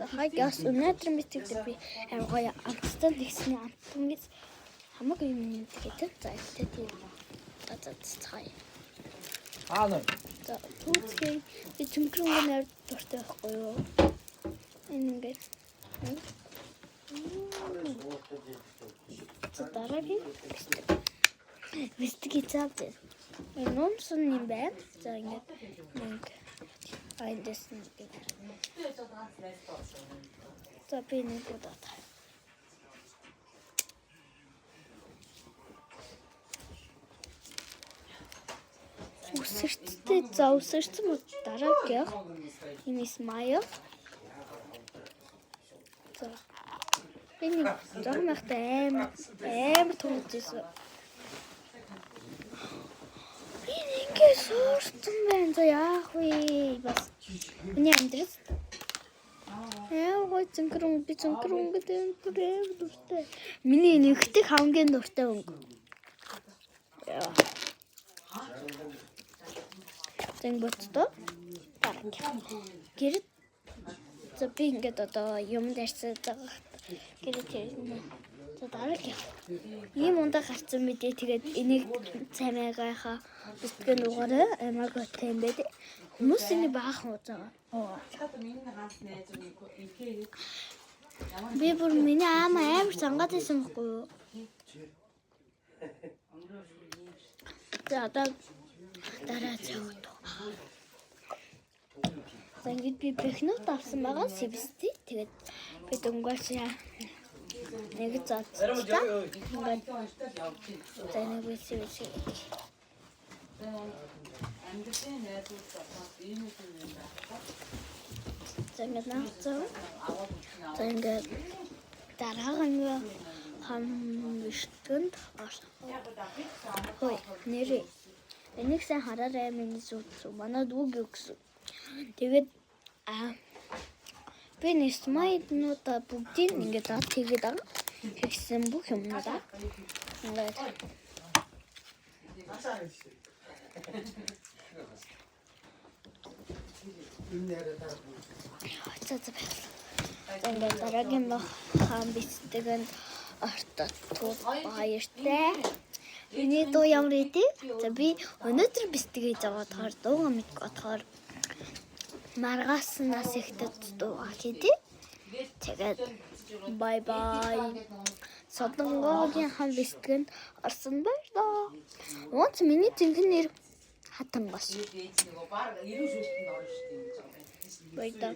За хай газ өнөөдөр мэддэг дээр би амар гоё амттай тэгсний амтан гэж хамаагүй юм юм гэдэг. За это тийм. За за цай. Аа нэ. За түүцгийн би цэнхэр өнгө нэр дуртай байхгүй юу? Энэ ингээд. За дараагийн бистик. Бистик хийцээ. Энэ нумсан юм байна. За ингээд нэг айдас нэг. За би нэг удаа. Үсэрчтэй за үсэрсэн бол дараагийнх юм Исмайл. За би нэг зогн байхдаа амар амар төвлөжсэн. Би ингээ суурсан байна. За яах вэ? Бас миний амьдрал амар гоё цэнхэр өнгө би цэнхэр өнгөд амар дуртай. Миний нэгтгэх хамгийн дуртай өнгө. Яа. Зэн ботдоо. Гэрэл за би ингээд одоо юм дайрсаад байгаа. Гэрэл тэрнэ. За дараагийн. Ийм ундаа гарцсан мэдээ тэгээд энийг цамиагааха битгэн угаарай амар готой юм байд. Хүмүүс энийг баахан уузаа. Би бүр миний аам амар зангаад байсан байхгүй юу? За одоо дараа зөөгд. За ингээд би бэхнут авсан байгаа CBC. Тэгээд би дөнгөж нэг зодчихлаа. Ингээд за нэг би CBC. За ингээд наацсан. За ингээд дараагийн нь хам биштэнд орсон. Хөөе, нэрээ. Энийг сайн хараарай миний зүг. Манай дүүг юу гэсэн. Тэгээд аа би нисмайднуудаа бүгдийг ингээд дат хийгээд байгаа. Хийсэн бүх юмнуудаа. Ингээд за за баярлалаа. За ингээд дараагийн бах хаан бицдэг нь ортод баяртай. Миний дуу ямар идэв? За би өнөөдөр бицдэг хийж байгаа болохоор дууга мэдгүй болохоор маргааснаас ихтэй дуу хийдэ. Тэгээд бай бай. Солонгогийн хан бистгэнд орсон баярлаа. Ууц миний жинхэнэ нэр Хатангос. Баярлалаа.